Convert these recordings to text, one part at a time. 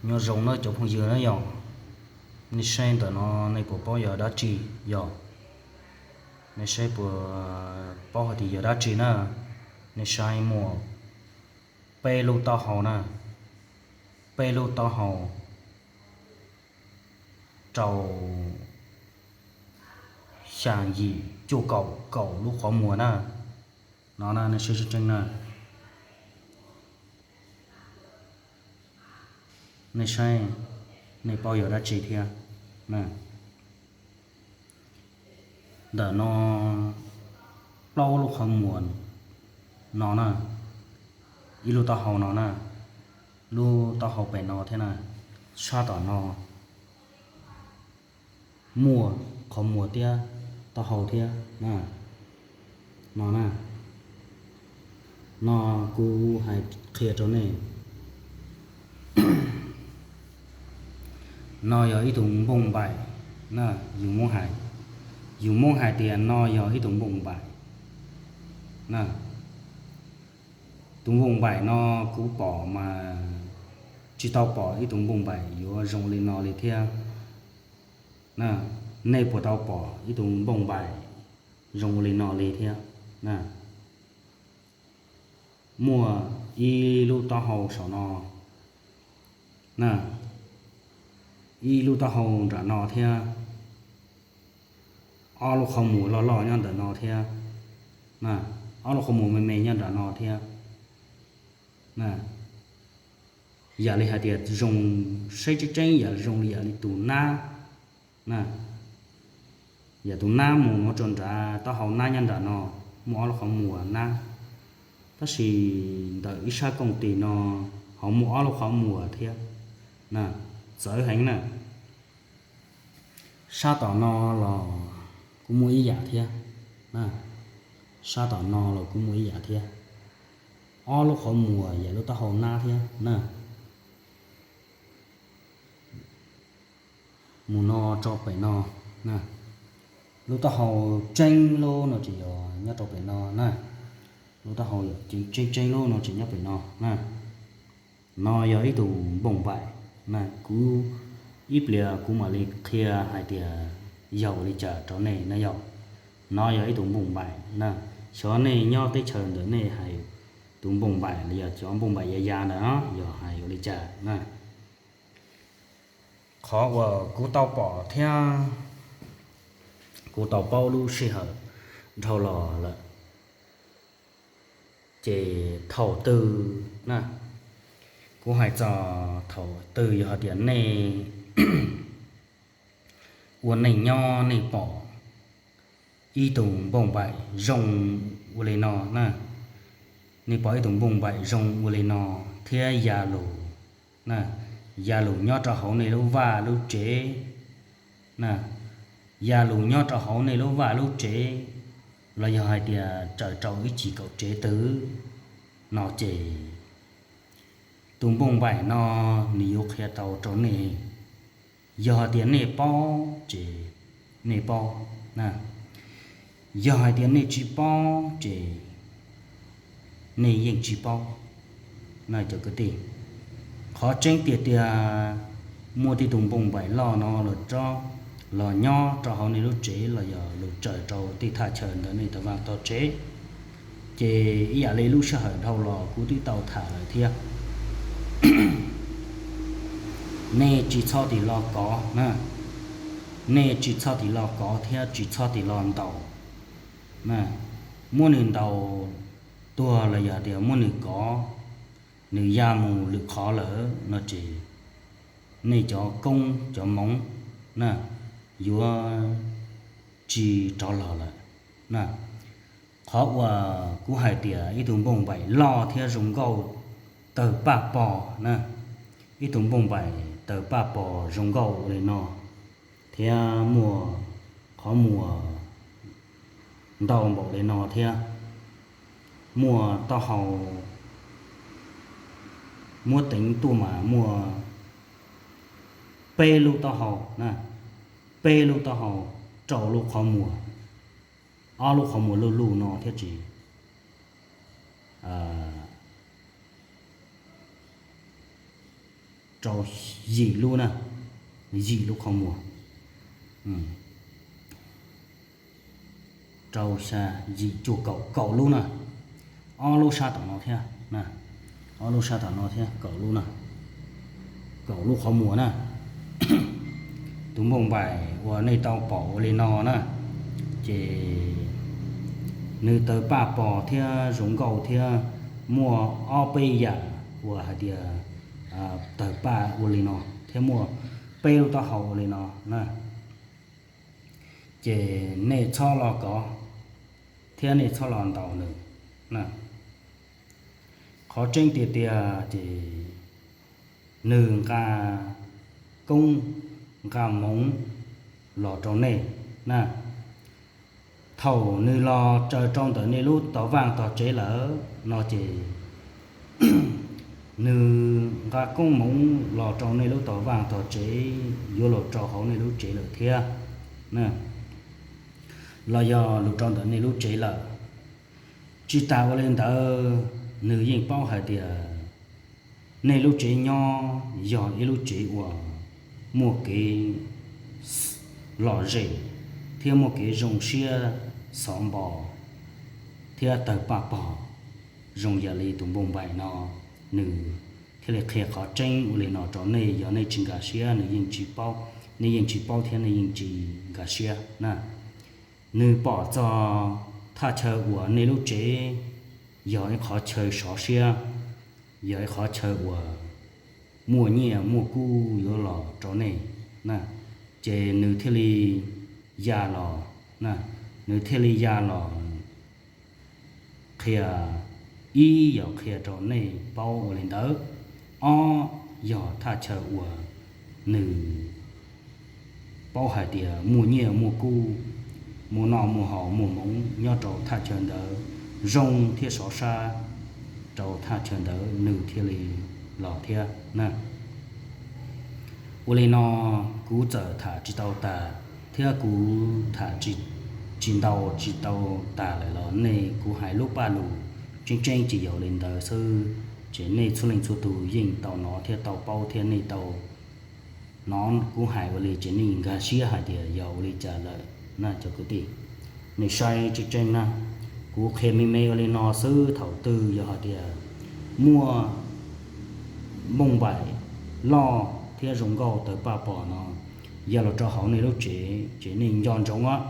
Nyob zoo na cov phooj ywg na yog, nej saib ntawm no nej puas paub yog dab tsi? Yog, nej saib puas paub hais tias yog dab tsi na? Nej saib muaj peb lub taub hau na, peb lub taub hau rau xya yim cuaj kaum kaum lub qhov muag na. No na, nej saib tseeb tseeb na. Nej saib, nej paub yog dab tsi thiab? Ntawm no plaub lub qhov muag no na, ib lub taub hau no na, lub taub hau pem no thiab na, sab tom no muaj qhov muag thiab taub hau thiab na. No na, no kuv hais qhia rau nej. No yog ib tug npoo npaim na, yus Hmoob hais, yus Hmoob hais tias no yog ib tug npoo npaim na. Tus npoo npaim no kuv pom mas tsis tau pom ib tug npoo npaim yuav zoo li no li thiab. Nej puas tau pom ib tug npoo npaim zoo li no li thiab? Muaj ib lub taub hau saum no, ib lub taub hau nram no thiab, ob lub qhov muag loj loj nyob ntawm no thiab, ob lub qhov muag me me nyob nram no thiab. Yam li hais tias zoo, saib tseeb tseeb yam zoo li yam li tus nab. Yam tus nab mus no rau nrad, taub hau nab nyob nram no, muaj ob lub qhov muag nab. Tab sis ntawm ib sab kooj tis no ho muaj ob lub qhov muag thiab. Txawv heev na. Sab tom no los kuj muaj ib yam thiab. Sab tom no los kuj muaj ib yam thiab. Ob lub qhov muag yam lub taub hau nab thiab na. Mus no rau pem no, lub taub hau tseeb lub no ces yog nyob rau pem no na. Lub taub hau tseeb tseeb lub no ces nyob pem no na. No yog ib tug npoo npaim na. Kuv ib pliag kuv mam li qhia hais tias yog ua li cas rau nej na yog. No yog ib tug npoo npaim na. Xyov nej nyob teb chaws ntawm nej hais tus npoo npaim los yog cov npoo npaim ya ya ntawd yog hais ua li cas na. Qhov uas kuv tau pom thiab kuv tau paub lub sij hawm dhau los lawm, ces thaum twg na, kuv hais txog thaum twg yog hais tias nej ua neej nyob nej pom ib tug npoo npaim zoo ua li no na, nej pom ib tug npoo npaim zoo ua li no thiab ya lus, ya lus nyob rau hauv nej lub vaj lub tsev, ya lus nyob rau hauv nej lub vaj lub tsev, los yog hais tias tsaws rau ib chim kaum tsev twg no ces tus npoo npaim no nws yuav qhia tau rau nej. Yog hais tias nej paub ces nej paub, yog hais tias nej tsis paub ces nej yeej tsis paub. Cov kwv tij, qhov tseeb tiag tiag muaj tib tug npoo npaim loj no los nyob rau hauv nej lub tsev los yog lus tsaws rau tej thaj chaw ntawm nej tau vaj tau tsev, ces ib yam li lub sij hawm dhau los kuv twb tau tham lawm thiab. Nej tsis txhob tim los kov na, nej tsis txhob tim los kov thiab tsis txhob tim los ntaus. Muab nws ntaus tuag los yog tias muab nws kov, nws ya mus lwm qhov lawm no ces nej cov koob cov moov na yuav tsis rov los lawm na. Qhov uas kuv hais tias ib tug npoo npaim loj thiab zoo nkauj tawg paj pos na, ib tug npoo npaim tawg paj pos zoo nkauj ua li no, thiab muaj qhov muag ntau npaum li no thiab, muaj taub hau, muab teev tuaj mas muaj peb lub taub hau na, peb lub taub hau, rau lub qhov muag, ob lub qhov muag luj luj no thiab tsis rau yim lub na, yim lub qhov muag, rau xya, yim cuaj kaum, kaum lub na, ob lub sab tom no thiab, ob lub sab tom no thiab kaum lub na, kaum lub qhov muag na. Tus npauj npaim uas nej tau pom ua li no na, ces nws tawg paj pos thiab zoo nkauj thiab muaj ob peb yam uas hais tias tawg paj ua li no thiab muaj peb lub taub hau ua li no na. Ces nej txhob los kov thiab nej txhob los ntaus nws na. Qhov tseeb tiag tiag ces nws nqa koob nqa moov los rau nej na. Thaum nws los tsaws rau ntawm nej lub tog vaaj tog tsev lawm no ces nws nqa koob moov los rau nej lub tog vaaj tog tsev, yuav los rau hauv nej lub tsev lawm thiab, los yog los rau ntawm nej lub tsev lawm. Tsis tas ua li ntawd, nws yeej paub hais tias nej lub tsev nyob yog ib lub tsev uas muaj kev lom zem thiab muaj kev zoo siab xov npo thiab tawg paj pog zoo yam li tus npauj npaim no, nws thiaj li qhia qhov tseeb ua li no rau nej. Yog nej tsis nkag siab, nws yeej tsis paub, nej yeej tsis paub thiab nej yeej tsis nkag siab na. Nws pom txog thaj chaw uas nej lub tsev yog ib qhov chaw sov siab, yog ib qhov chaw uas muaj nyiaj muaj kub yuav los rau nej na, ces nws thiaj li ya los, nws thiaj li ya los qhia, ib yog qhia rau nej paub ua li ntawd, ob yog thaj chaw uas nws paub hais tias muaj nyiaj muaj kub, muaj noj muaj haus muaj moov nyob rau thaj chaw ntawd, zoo thiab sov sab rau thaj chaw ntawd nws thiaj li los thiab na. Ua li no kuv txawm tham tsis tau tas thiab kuv tham tsis ntau tsis tau tas lawm los nej, kuv hais lub paj lus tseeb tseeb ces yog li ntawd xwb, ces nej txhua leej txhua tus yeej tau hnov thiab tau paub thiab nej tau hnov kuv hais ua li ces nej nkag siab hais tias yog ua li cas lawm na cov kwv tij. Nej saib tseeb tseeb na, kuv qhia me me ua li no xwb, thaum twg yog hais tias muaj npauj npaim loj thiab zoo nkauj tawg paj pos no ya los rau hauv nej lub tsev ces nej nco ntsoov,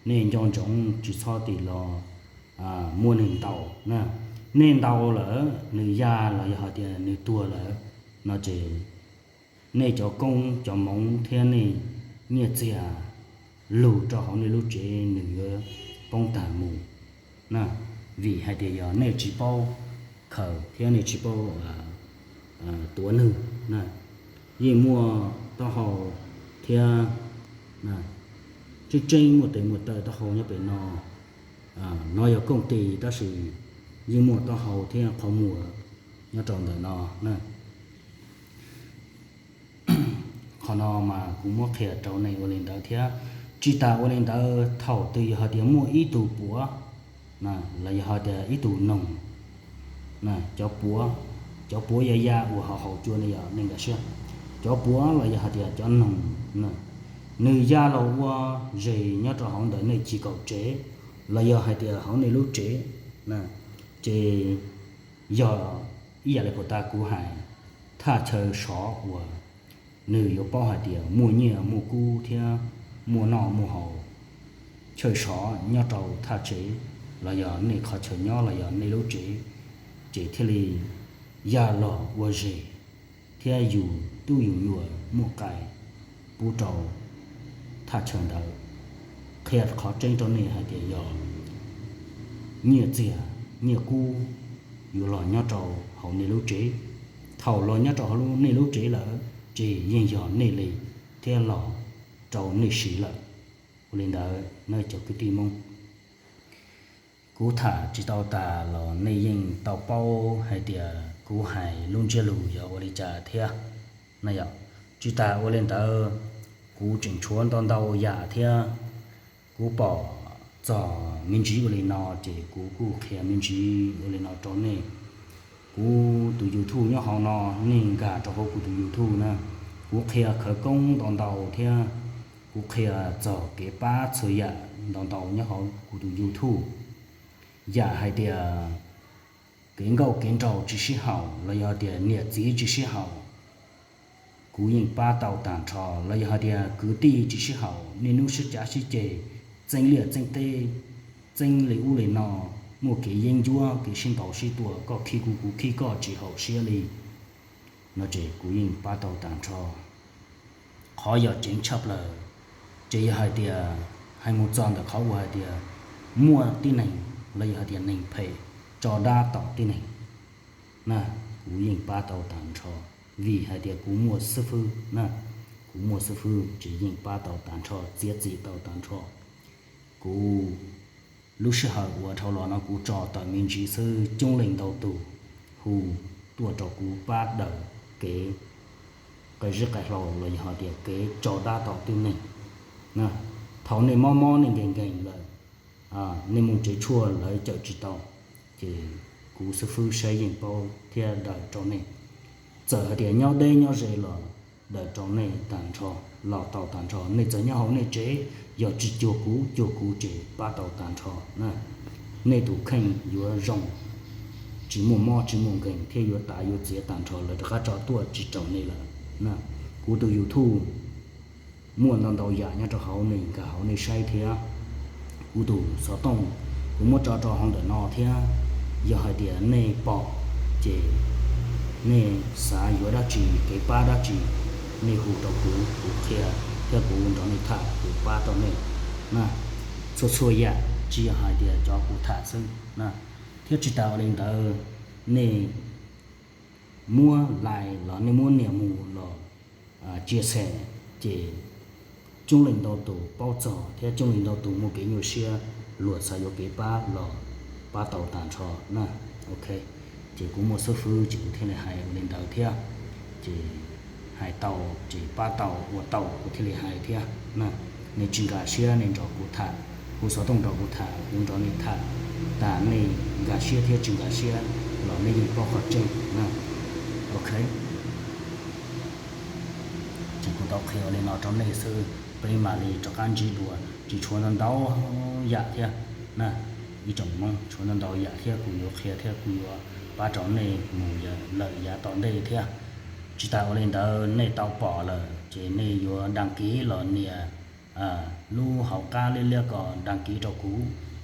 nej nco ntsoov tsis txhob tim los muab nws ntaus na. Nej ntaus lawm nws ya los yog hais tias nws tuag lawm no ces nej cov koob cov moov thiab nej nyiaj txiag lug rau hauv nej lub tsev nws yuav poob tag mus na, vim hais tias yog nej tsis paub khaws thiab nej tsis paub tuav nws na. Yeej muaj taub hau thiab, tseeb tseeb muaj tes muaj taw taub hau nyob pem no. No yog kooj tis tab sis yeej muaj taub hau thiab qhov muag nyob rau ntawm no na. Qhov no mas kuv muab qhia rau nej ua li ntawd thiab. Tsis tas ua li ntawd, thaum twg yog hais tias muaj ib tug puav los yog hais tias ib tug noog, cov puav, cov puav ya ya uas hauv haus cua no yog nej nkag siab, cov puav los yog hais tias cov noog, nws ya los ua zes nyob rau hauv ntawm nej cim kaum tsev los yog hais tias hauv nej lub tsev, ces yog ib yam li puas tas kuv hais, thaj chaw sov uas nws yuav paub hais tias muaj nyiaj muaj kub thiab muaj noj muaj haus, chaw sov nyob rau thaj tsev los yog nej qhov chaw nyob los yog nej lub tsev, ces thiaj li ya los ua zes thiab yus tub yus nyuam muaj qai pub rau thaj chaw ntawd. Qhia qhov tseeb rau nej hais tias yog nyiaj txiag nyiaj kub yuav los nyob rau hauv nej lub tsev. Thaum los nyob rau hauv nej lub tsev lawm ces yeej yog nej li thiab los rau nej siv lawm. Ua li ntawd na cov kwv tij Hmoob, kuv tham tsis tau tas los nej yeej tau paub hais tias kuv hais lub ntsiab lus yog ua li cas thiab na yom. Tsis tas ua li ntawd, kuv tseem tshuav ntau ntau yam thiab. Kuv pom txog me ntsis ua li no ces kuv kuj qhia me ntsis ua li no rau nej. Kuv tus YouTube nyob hauv no, nej nkag rau hauv kuv tus YouTube na. Kuv qhia khawv koob ntau ntau thiab kuv qhia txog kev pab txhua yam ntau ntau nyob hauv kuv tus YouTube. Yam hais tias kev nkauj kev nraug tsis sib haum los yog tias niam txiv tsis sib haum, kuv yeej pab tau tag nrho. Los yog hais tias kwv tij tsis sib haum, niaj hnub sib cav sib ceg, txeeb liaj txeeb teb, txeeb li ub li no, muaj kev yeeb ncuab, kev sib ntaus sib tua, koj khib kuv kuv khib koj tsis haum siab li no ces kuv yeej pab tau tag nrho. Qhov yog ceev tshaj plaws ces yog hais tias hais mus txog ntawm qhov uas hais tias muaj tib neeg los yog hais tias neeg phem tso dab tom tib neeg na, kuv yeej pab tau tag nrho, vim hais tias kuv muaj xib fwb na, kuv muaj xib fwb ces yeej pab tau tag nrho, txiav txim tau tag nrho. Kuv lub sij hawm uas dhau los no kuv tso tawm me ntsis xwb, coob leej ntau tus hu tuaj rau kuv pab daws kev qai zib qai hlau los yog hais tias kev tso dab tom tib neeg. Thaum nej mob mob nej nkees nkees lawm, nej mus tsev tshuaj lawv cawm tsis tau, ces kuv xib fwb saib yeej paub thiab daws rau nej. Txawm hais tias nyob deb nyob ze los daws rau nej tag nrho, los tau tag nrho. Nej txawm nyob hauv nej tsev, yog tsis cuag kuv, cuag kuv ces pab tau tag nrho na. Nej tus kheej yuav zoo, tsis muaj mob tsis muaj nkees thiab yuav tav yuav txiav tag nrho, lawv rov qab tso tuaj tsis raug nej lawm na. Kuv tus YouTube muaj ntau ntau yam nyob rau hauv, nej nkag hauv nej saib thiab. Kuv tus xov tooj kuv muab tso rau hauv ntawm no thiab. Yog hais tias nej pom ces nej xav yuav dab tsi, kev pab dab tsi, nej hu rau kuv, kuv qhia thiab kuv nrog nej tham, kuv pab tau nej na. Txhua txhua yam tsis yog hais tias cov kuv tham xwb na. Thiab tsis tas ua li ntawd, nej muab like los nej muab nias mus los chia sẻ ces coob leej ntau tus paub txog thiab coob leej ntau tus muaj kev nyuaj siab, luag xav yuav kev pab los pab tau tag nrho na. Ok, ces kuv muaj xib fwb ces kuv thiaj li hais ua li ntawd thiab. Ces hais tau, ces pab tau ua tau kuv thiaj li hais thiab na. Nej tsis nkag siab nej nrog kuv tham, hu xov tooj nrog kuv tham, kuv nrog nej tham. Tas nej nkag siab thiab tsis nkag siab los nej yeej paub qhov tseeb na. Ok, ces kuv tau qhia li no rau nej xwb, peb mam li rov qab ntsib dua. Tsis tshuav ntau ntau yam thiab na, ib tsoom Hmoob, tshuav ntau ntau yam thiab kuv yuav qhia thiab kuv yuav pab rau nej mus lawm yav tom ntej thiab. Tsis tas ua li ntawd, nej tau pom lawm ces nej yuav đăng ký los nias lub hauv qab liab liab ko đăng ký rau kuv,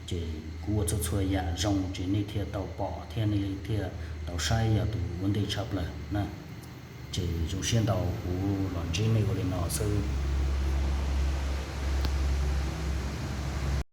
ces kuv ua txhua txhua yam zoo ces nej thiaj tau pom thiab nej thiaj tau saib yog tus ua ntej tshaj plaws na. Ces zoo siab ntau, kuv los ntsib nej ua li no xwb.